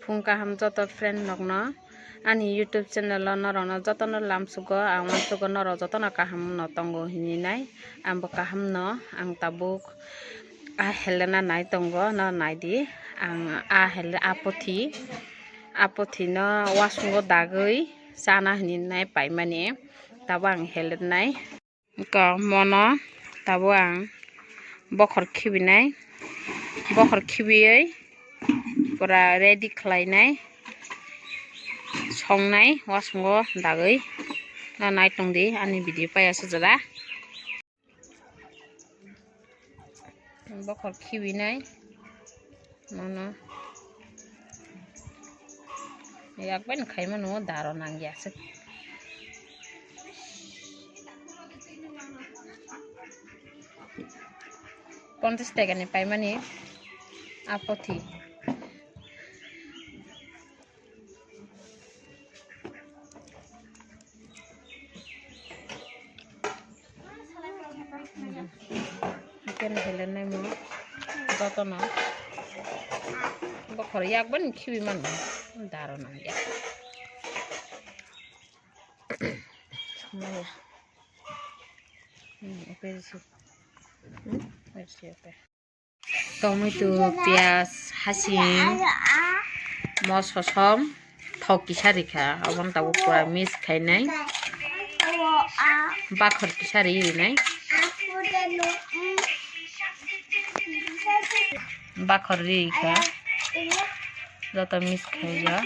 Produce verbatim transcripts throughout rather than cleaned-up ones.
Phung kaham joto friend rokno ani YouTube channel o norokno jotono lamsugo, ang uansugo norok jotono kaham no tongo hinwi nai. Ang bo kaham no, ang tabuk a Helena nai tongo, no nai di. Ang a Hel-, a pothi, a pothi no uasungo dagwi chana hinwi nai paimani. Tabuk ang Helena nai. Eko mono tabuk ang bokhor khibinai, bokhor khibiwi pura ready khlainai, songnai uasungo dagwi. No nai tongdi ani video paiya sujada. Bokhor khibinai. Mano. Yak bai khai mano daro nang ya se. Ponchas taka ni paimani a pothi. Ikan helai nai mo jotono. Bokhor yak bani khibi mano daro nang ya. Maya. Hmm, oke sih. Hmm, oke sih, oke. Tomato, piyaj, hasing, moso som, thok kisa rikha, obo wng tabuk pura mix khainai, bakhor kisa ri rinai, bakhor ri rikha, joto mix khaijak.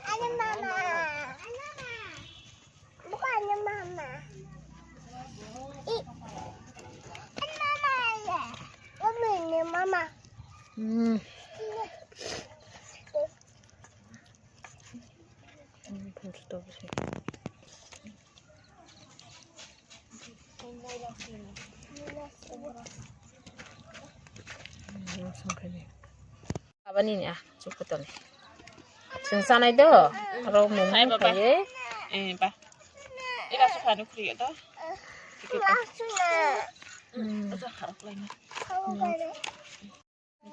Ano mama. Bukan ano mama. I, ano mama ya. Mami ni mama. Hmm. Hmm, gusto ko siya. Abani ni ah, chukutoni. Sing sanai do, aro mung hai baba. Khai. Eh, ba. Ila sukhani khri do. Hmm. Aja harap lain.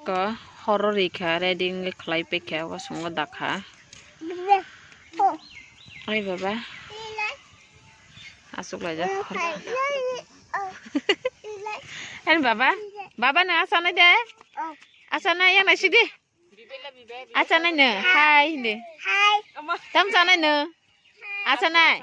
Ko horo rikha, ready wngwi khlai paikha, wasungo dakha. Oi baba. Aswk laijak. Hen baba. Baba no asanai de. Asanai yang nai sidi. Asanai no. Hai hindi. Tam sanai no. Asanai.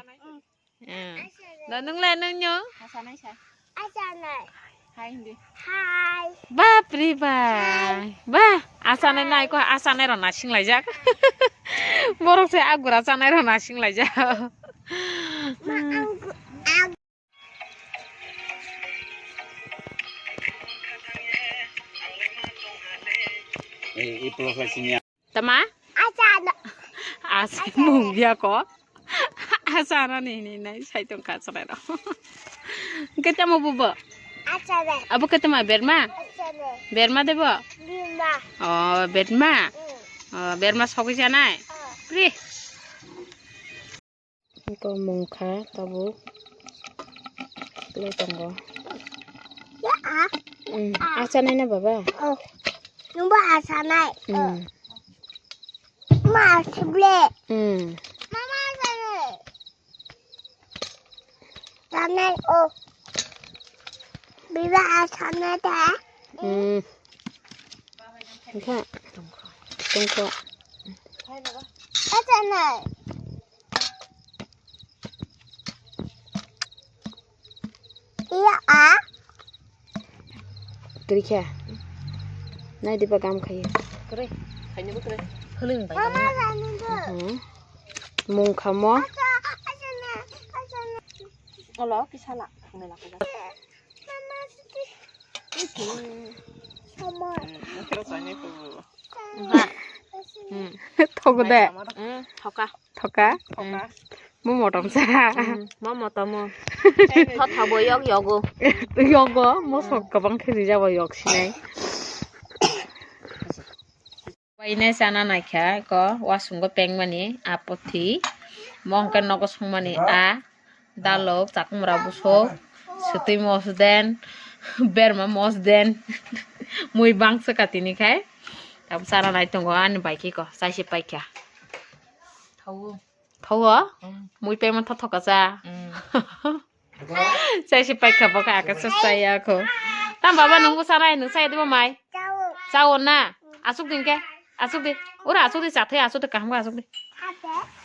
Eh. Da nung le nung nyo? Asanai sa. Asanai. Hai hindi. Hai. Bap ri bai. Hai. Ba, asanai nai ko asanai ro nasing laijak. Borok se agura sanai ro nasing laijak. Ma, ang, ang. Eh, i plo ka sinya. Tama? Asana. Asa mung dia ko. Asana ni ni nai sai tong ka sare ro. Ketama bubo? Asana. Abo ketama berma? Asana. Berma debo? Berma. Oh, berma. Mm. Oh, berma sogwi janai. Ah. Pri. Iko mungkha tabuk le tongo. Ya, ah. Hmm, ah. Asanai na baba? Oh. Nungbo asanai. Hmm. Ma asible. Hmm. Mama asanai. Sanai, oh. Biba asanai ta. Hmm. Engkha. Tongkho. Asanai. Iya, ah. Kwrwi kha. Nai diba gam khayo. Kwrwi. Khainabo kwrwi. Hwnwi bai. Mama, gam. Rani do. Mhm. Mung khamo. Asa, asa na, asa na. Olo, kisala. Hwnwi lakha. Mama, siti. Siti. Mama. Hmm, nakhero saini kubu. Oha. Hmm. Thogo de. Hmm, thoka. Thoka? Thoka. Mo motom sa. Hmm, mo motomo. Thothobo yok yogo. Yogo, mo sok kabang khe rijabo yok sinai. Wainai chana naikha ko wasungo pengmani apothi. Mo hwnkhe nogo songmani a dalok, chakhumra busuk, swtwi mosden, berma mosden, mui bangsa katini khai. Tabuk chana nai tongo ani bai khe ko, chaisi paikha. Thawo. Thawo? Mm. Mui paima thothoka cha. Mm. Chaisi paikha bo kha, aka cha chaya kho. Tam baba nungbo chanai, nung chaya dibo mai? Chao na? Asuk din khe? Asuk di. Ora asuk di, chathai asuk di, kaham khe asuk di.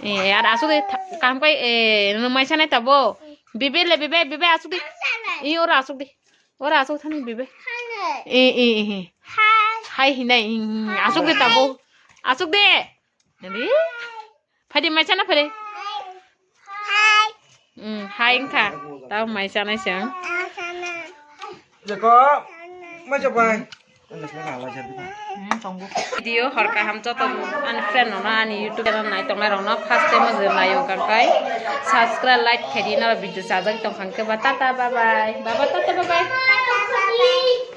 Eh, ar asuk di, tha-, kaham khe, eh, nung mai chanai tabo. Bibe le, bibe, bibe asuk di. I ora asuk di. Ora asuk thani bibe. Eh, eh, eh, eh. Hai hinai, eh, eh, asuk di tabo. Asuk di. Nadi? Phaidi mai chana phaidi. Hai. Hmm, hai wngkha. Tao mai chanai se ang. Jeko, mai chapai. Hmm, tongo. Video hor kaham joto ani friend rokno, ani YouTube channel nai tongnai rokno first time o je nayo kangkai subscribe, like khaidi naro video chajak tong khangkhe ba tata bye bye. Baba tata bye bye.